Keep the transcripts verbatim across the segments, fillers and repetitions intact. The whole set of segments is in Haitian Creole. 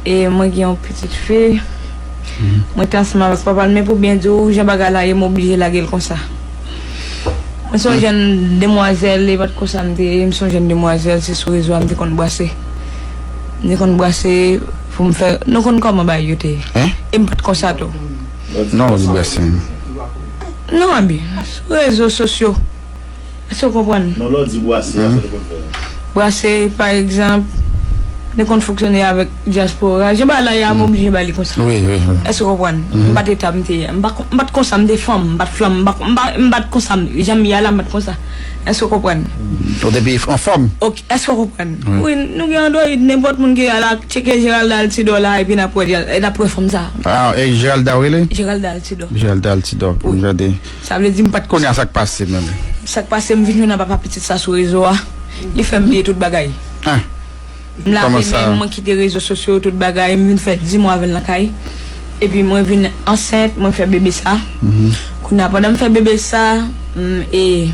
E mwen gen yon pitit fi. Mwen te ansanm avèk papa l, men pou byen di w, jan bagay la ye, m oblije lage l konsa. Mwen se yon jèn demwazèl, e pa t konsa m te ye, m se yon jèn demwazèl, se sou rezo a m te konn brase. M te konn brase pou m fè, nou konn kòman bagay yo te ye. E m pa t konsa tou. Non, li brase. Non, abi, sou rezo sosyo. Èske w konprann? Non, lè w di brase, sa te konn fè. Brase, pa egzanp, te konn fonksyone avèk dyaspora. Jan bagay la ye a, m oblije ba li konsa. Wi, wi, wi. Èske w konprann? M pa t eta m te ye. M pa, m pa t konsa, m te fanm, m pa t flanm, m pa, m pa, m pa t konsa, m, jan m ye a la, m pa t konsa. Èske w konprann? Ou te pi anfòm? Ok, èske w konprann? Wi, nou gen Android, nenpòt moun ki al la, tcheke Geralda Altidor la, epi n ap wè, n ap wè fanm sa. Ah, e Geralda w rele? Geralda Altidor. Geralda Altidor, pou n gade. Sa vle di m pa t... Kounye a sa k pase menm? Sa k pase, m vin jwenn ak papa pitit sa sou rezo a. Li fè m bliye tout bagay. M lave men m, mwen kite rezo sosyo, tout bagay, m vin fè di mwa avè l nan kay. Epi mwen vin ansent, mwen fè bebe sa. Kounye a pandan m fè bebe sa, m, e,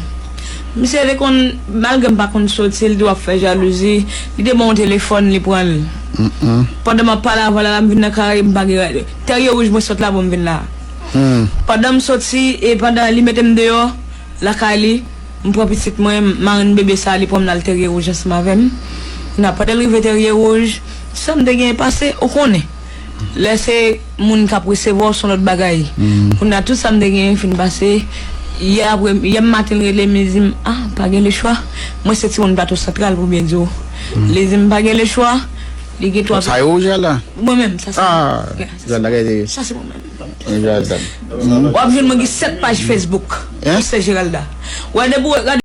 misye te konn, malgre m pa konn soti, li di w ap fè jalouzi, li te ban yon telefòn, li pran l. Pandan m ap pale avè w la, m vin nan kay, m pa gen, Tèrye Wouj mwen sot la pou m vin la. Pandan m soti, e pandan li mete m deyò, lakay li, m pran pitit mwen, marenn bebe sa, li pran m n al Tèrye Wouj ansanm avè m. Kounye a, pandan l rive Tèrye Wouj, sa m te genyen pase, ou konnen. Lè se moun k ap resevwa w, se yon lòt bagay. Kounye a, tout sa m te genyen fin pase. Yè apre, yè maten, l rele m, li di m, ah, pa gen lechwa. Mwen se timoun Plato Santral, pou byen di w. Li di m, pa gen lechwa. Li gen twa... Sa yo, Geralda? Mwen menm, sa se... Ah, Geralda, gade. Sa se mwen menm. Geralda. W ap jwenn mwen gen sèt paj Facebook. Hein? Se Geralda. Wè, depi w gade